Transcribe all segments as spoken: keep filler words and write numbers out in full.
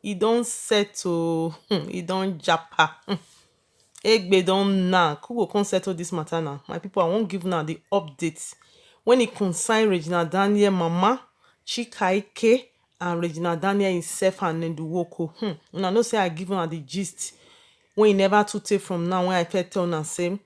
E don settle, hmm, e don japa. Hmm. Egbe don knack. Who go come settle this matter now? My people, I wan give una the update when e concern Regina Daniel mama, Chika Ike, and Regina Daniel himself and Nendu Nwoko. Hmm. Una know say I give una the gist when e never too tey from now when I first tell una say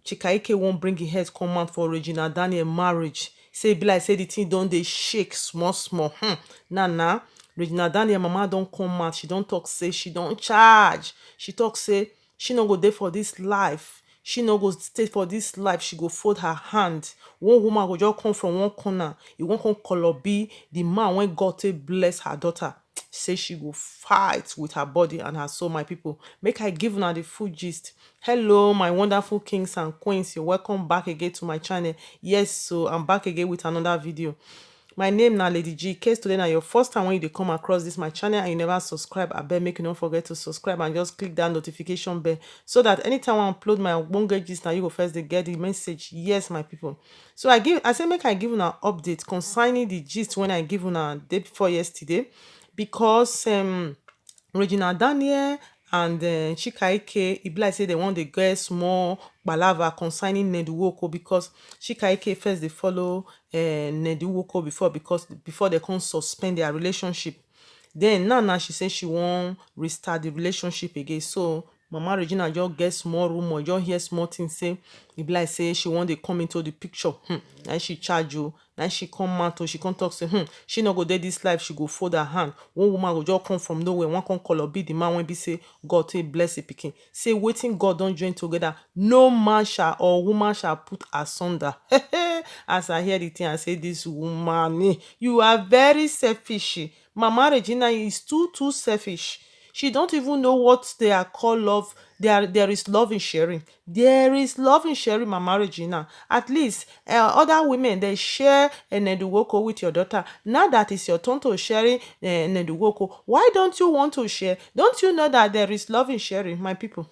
Chika Ike wan bring him head come out for Regina Daniel marriage. Say e be like say the thing don dey shake small small. Hmm. Now now, Regina Daniel mama don come out. She don talk say she don charge. She talk say she no go dey for this life. She no go stay for this life. She go fold her hand. One woman go just come from one corner. E wan come kolobi the man when God take bless her daughter. Say she go fight with her body and her soul, my people. Make I give una the full gist. Hello, my wonderful kings and queens. You're welcome back again to my channel. Yes, so I'm back again with another video. My name na Lady G. In case today na your first time when you dey come across this my channel and you never subscribe, abeg make you no forget to subscribe and just click that notification bell so that anytime I upload my ogbonge gist, na you go first dey get the message. Yes, my people. So I give, I say make I give una update concerning the gist when I give una day before yesterday, because um, Regina Daniel and uh, Chika Ike, e be like say they wan dey get small palava concerning Nendu Nwoko, because Chika Ike first dey follow uh, Nendu Nwoko before, because before they come suspend their relationship. Then now now she say she wan restart the relationship again. So Mama Regina just get small rumor, just hear small thing say e be like say she wan dey come into the picture. Hmm. And she charge you. Now she come out, oh, she come talk say, hmm, she no go dey this life, she go fold her hand. One woman go just come from nowhere, wan come kolobi the man when be say God take bless the pikin. Say wetin God don join together, no man shall or woman shall put asunder. As I hear the thing, I say, this woman, eh, you are very selfish. Mama Regina is too too selfish. She don't even know what they are called love. There, there is love in sharing. There is love in sharing, Mama Regina. At least uh, other women, they share a Nendu Nwoko with your daughter. Now that it's your turn to sharing a Nendu Nwoko, why don't you want to share? Don't you know that there is love in sharing, my people?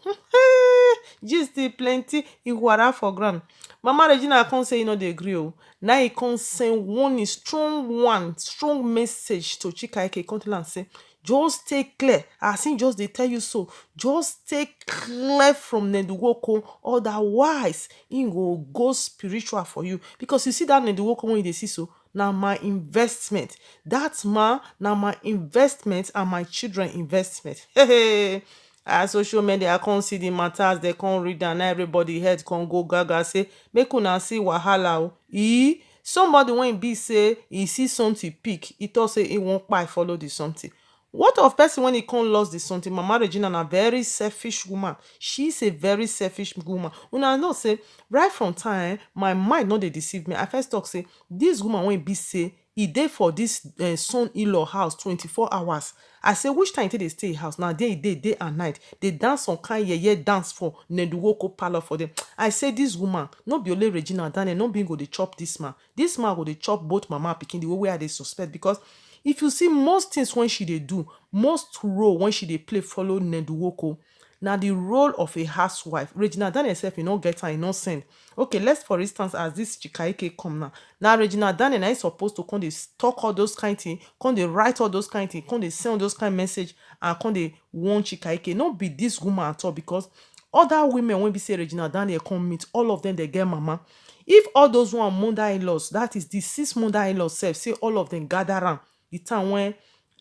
Gist dey plenty, e wara for ground. Mama Regina come say e no dey agree o. Now e come send one strong one, strong message to Chika Ike, come tell am say, just stay clear. As he just dey tell you so, just stay clear from Nendu Nwoko, otherwise he go go spiritual for you. Because you see that Nendu Nwoko when you dey see so, na my investment. That man na my investment and my children investment. Hey, hey. As social media come see the matter, as they come read am, everybody head come go gaga say, make una see wahala o. E, somebody when be say he see something pick, he thought say he won't buy follow the something. What of person when he come lost the something? Mama Regina na very selfish woman. She is a very selfish woman. Una know say right from time, my mind no dey deceive me. I first talk say this woman when be say e dey for this uh, son-in-law house twenty-four hours. I say which time e take dey stay house? Now day, day, day and night. They dance some kind yeye dance for Nendu Nwoko parlor for them. I say this woman, no be only Regina Daniel, no be go dey chop this man. This man go dey chop both mama and pikin the way wey I dey suspect, because if you see most things when she dey do, most role when she dey play follow Nendu Nwoko, na the role of a housewife. Regina Daniel herself, e no get time, e no send. Okay, let's for instance, as this Chika Ike come now. Now Regina Daniel na supposed to come dey talk all those kind thing, come dey write all those kind thing, come dey send those kind message, and come dey warn Chika Ike. No be this woman at all, because other women when be say Regina Daniel come meet, all of them they get mama. If all those one mother-in-laws, that is the six mother-in-laws self, say all of them gather am, the time when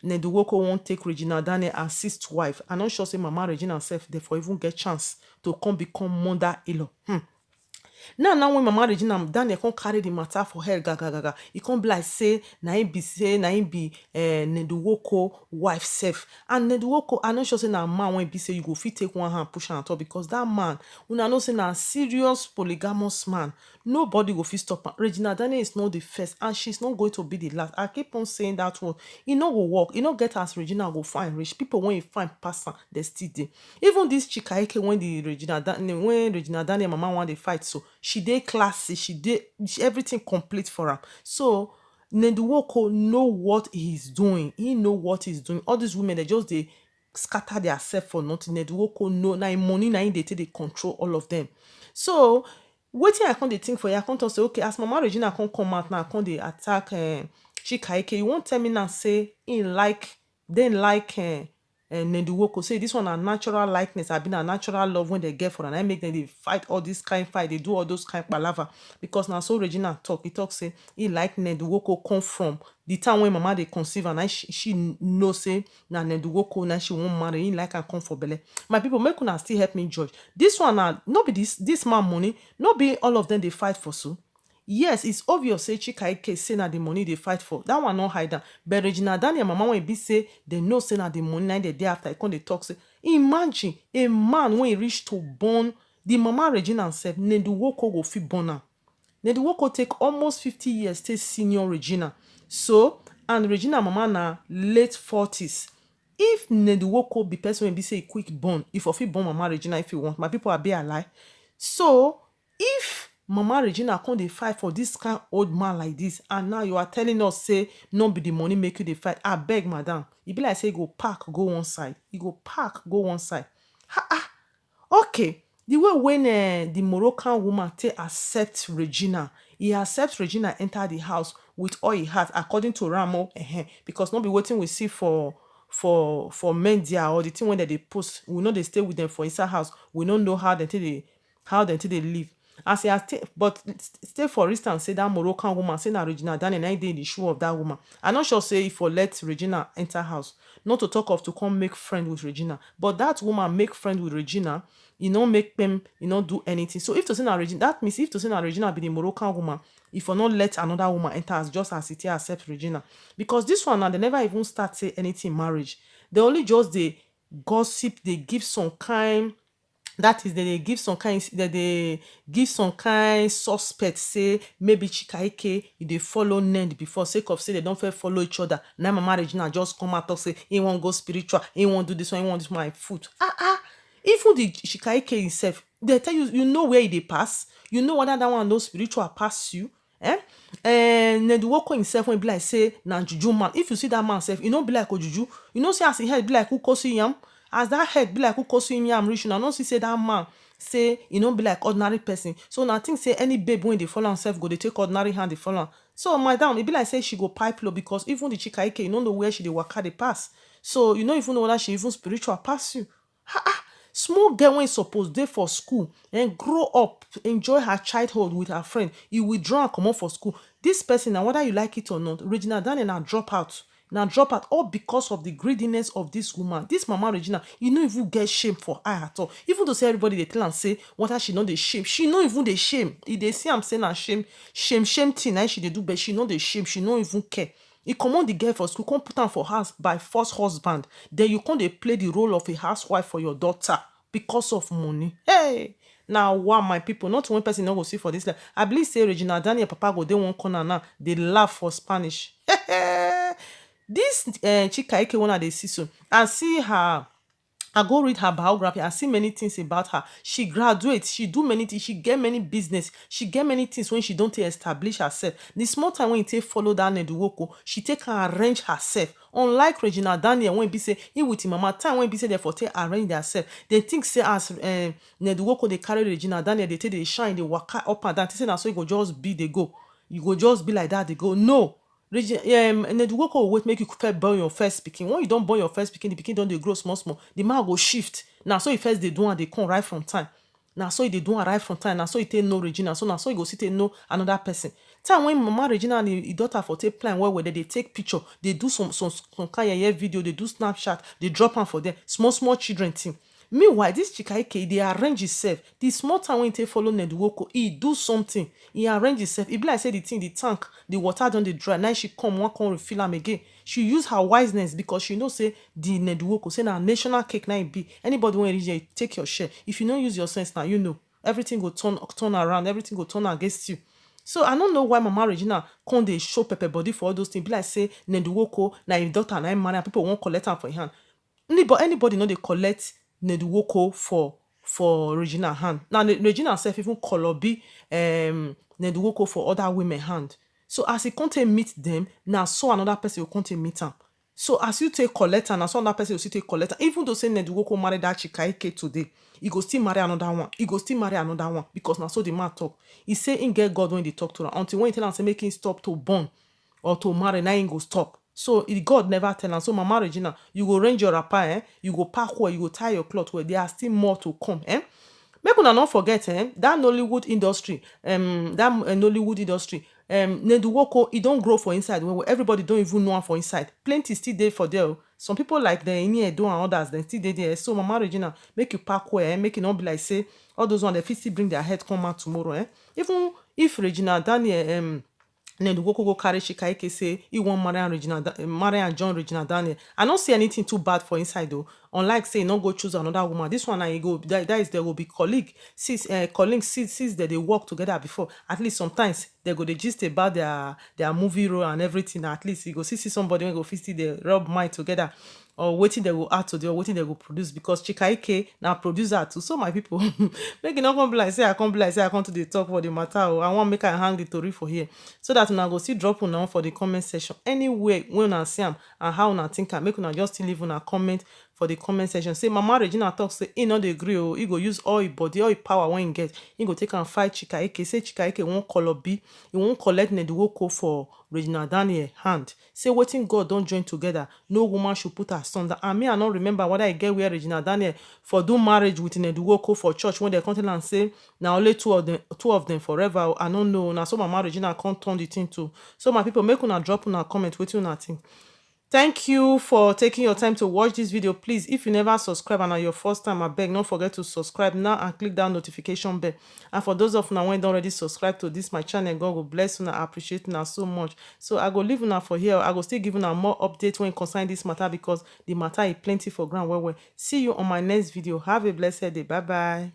Nendu Nwoko won't take Regina Daniel as sixth wife, I'm not sure say Mama Regina herself therefore even get chance to come become mother-in-law. Hmm. Now, now when Mama Regina Daniel come carry the matter for her, gaga gaga, he come be like say na him be say na him be uh, Nendu Nwoko wife self. And Nendu Nwoko, I'm not sure say na man when be say you go fit take one hand push am at all, because that man, una know say na serious polygamous man. Nobody go fit stop am. Regina Daniel is not the first, and she's not going to be the last. I keep on saying that one. E no go work. E no get as Regina go fine reach. People when you find pass am, they still dey. Even this Chika Ike, when the Regina Daniel, when Regina Daniel mama wan dey fight, so she dey classy, she dey she, everything complete for am. So Nendu Nwoko know what he's doing. He know what he's doing. All these women, they just dey scatter their self for nothing. Nendu Nwoko know na him money, na him dey take dey control all of them. So wetin I come dey think for here, I come talk say, okay, as Mama Regina come come out now, come dey attack uh, Chika Ike, you won't tell me now say he like dem like uh, uh, Neduwoko, say this one na natural likeness, abi na natural love when they get for am, na im make dem dey fight all this kind fight, dey do all those kind palava. Because na so Regina talk, he talk say he like Neduwoko come from the time when mama dey conceive am, na she, she know say na Neduwoko na she wan marry, he like am come for belle. My people, make una still help me judge. This one na no be this this man money, no be all of them dey fight for so. Yes, it's obvious say Chika Ike say na the money dey fight for. That one no hide am. But Regina Daniel mama, when e be say they know say na the money na they dey after, e come dey talk say, imagine a man when he reach to born the mama Regina sef, Neduwoko go fit born am. Neduwoko take almost fifty years take senior Regina. So, and Regina mama na late forties. If Neduwoko be person wey be say e quick born, e for fit born mama Regina if e want. My people, abi I lie? So, if mama Regina come dey fight for this kind old man like this, and now you are telling us say no be the money make you dey fight, abeg madam, e be like say e go pack go one side. E go pack go one side. Ha ah. Okay, the way when uh, the Moroccan woman take accept Regina, he accept Regina enter the house with all he has, according to Ramo, uh-huh, because no be wetin we see for for for media or the thing when they dey post, we no dey stay with them for inside house, we no know how dem take dey how dem take dey live. As e as take but stay for instance say that Moroccan woman say na Regina Daniel na im dey in the shoe of that woman. I no sure say if for let Regina enter house, not to talk of to come make friend with Regina, but that woman make friend with Regina, e no make them, e no do anything. So if to say na Regina, that means if to say na Regina be the Moroccan woman, if for not let another woman enter as just as it accept Regina, because this one now they never even start say anything marriage. They only just dey gossip, dey give some kind that is they dey give some kind they dey give some kind suspect say maybe Chika Ike e dey follow Ned before, sake of say they don first follow each other. Na mama Regina just come out talk say he wan go spiritual, he wan do this one, he wan do my foot. Ah ah. Even the Chika Ike himself, they tell you, you know where e dey pass, you know whether that one no spiritual pass you. Eh? And Neduwoko himself when be like say na juju man. If you see that man self, e no be like ojuju. You know say as him head be like ukosi yam, as that head be like ukosi yam reach, una no see say that man say e no be like ordinary person. So na think say any babe when dey follow himself go dey take ordinary hand dey follow am. So madam, e be like say she go pipe low because even the Chika Ike, you no know where she dey waka dey pass. So you no even know whether she even spiritual pass you. Ha ah. Small girl when suppose dey for school and grow up, enjoy her childhood with her friend, you withdraw and comot for school. This person, na whether you like it or not, Regina Daniel na drop out. Na drop out all because of the greediness of this woman. This mama Regina, you no even get shame for her at all. Even though say everybody dey tell am say whether she no dey shame, she no even dey shame. E dey see am say na shame, shame, shame thing na she dey do, but she no dey shame. She no even care. He comot the girl for school, come put am for house by force husband. Then you come dey play the role of a housewife for your daughter because of money. Hey, now wow, my people, not one person no go see for this life. I believe say Regina Daniel papa go dey one corner now, dey laugh for Spanish. This uh, Chika Ike one I dey see so, I see her I go read her biography. I see many things about her. She graduate, she do many things, she get many business, she get many things when she don take establish herself. The small time when you take follow that Neduwoko, she take and arrange herself. Unlike Regina Daniel, when be say he with him mama, time when be say they for take arrange themselves, they think say as um, Neduwoko they carry Regina Daniel, they take they shine, they waka up and down. They say na so you go just be, they go, you go just be like that, they go. No, Regina, um, Neduwoko will wait make you first born your first pikin. When you don born your first pikin, the pikin don dey grow small small. The man go shift. Na so he first dey do and dey come right from time. Na so he dey do and right from time. Na so he take know Regina. So na so he go still take know another person. Time when mama Regina and his daughter for take plan well well, they dey take picture, they do some some some kind yeye video, they do Snapchat, they drop am for there. Small small children thing. Meanwhile, this Chika Ike, he dey arrange himself. The small time when he take follow Neduwoko, he do something. He arrange himself. He be like say the thing, the tank, the water don dey dry. Now she come, one come refill am again. She use her wiseness because she know say the Neduwoko say na national cake na e be. Anybody when reach there, take your share. If you no use your sense now, you know everything go turn turn around. Everything go turn against you. So I don't know why Mama Regina come dey show pepper body for all those things. Be like say Neduwoko na him daughter na him marry, and people wan collect am for him hand. Anybody, anybody no dey collect Neduwoko for for Regina hand. Now Regina herself even kolobi um Neduwoko for other women hand. So as he come take meet them, now so another person will come take meet am. So as you take collect am, na so another person will still take collect am. Even though say Neduwoko marry that Chika Ike today, he go still marry another one. He go still marry another one because na so the man talk. He say he get God when they talk to am. Until when he tell am say make him stop to born or to marry, now he go stop. So e, God never tell am. So Mama Regina, you go arrange your wrapper, eh? You go pack well, you go tie your cloth well. There are still more to come, eh? Make una no forget, eh? That Nollywood industry, um, that uh, Nollywood industry, um, Neduwoko, e don grow for inside. Well, everybody don't even know am for inside. Plenty still dey for there. Oh. Some people like the Ini Edo and others, they still dey there. So Mama Regina, make you pack well, eh? Make it not be like say all those ones they fit still bring their head come out tomorrow, eh? Even if Regina Daniel, um, Neduwoko go carry Chika Ike say he wan marry and Regina, Da- marry and join Regina Daniel. I don't see anything too bad for inside though. Unlike say he no go choose another woman, this one na he go that, that is there will be colleague since uh, colleague since since they dey work together before. At least sometimes they go dey gist about their their movie role and everything. At least you go see see somebody wey go fit still dey rub mind together or wetin they go add to the or wetin they go produce because Chika Ike na producer too. So my people, make e no come be like say I come be like say I come to dey talk for the matter o. I wan make I hang the tori for here so that una go still drop una own for the comment section. Anywhere wey una see am and how una think am, make una just still leave una comment for the comment section. Say Mama Regina talk say he no dey gree o, he go use all his body, all his power wey he get, he go take am fight Chika Ike. Say Chika Ike wan colobi, he wan collect Neduwoko for Regina Daniel hand. Say wetin God don join together, no woman should put her son down. And me, I no remember whether I get where Regina Daniel for do marriage with Neduwoko for church when they come tell am say na only two of them, two of them forever. Oh, I no know. Na so Mama Regina come turn the thing to. So my people, make una drop una comment wetin una think. Thank you for taking your time to watch this video. Please, if you never subscribe and are your first time, I beg, don't forget to subscribe now and click that notification bell. And for those of una wey don already subscribe to this my channel, God go bless una. I appreciate una so much. So I go leave una for here. I go still give una more update when concern this matter because the matter is plenty for ground well well. See you on my next video. Have a blessed day. Bye bye.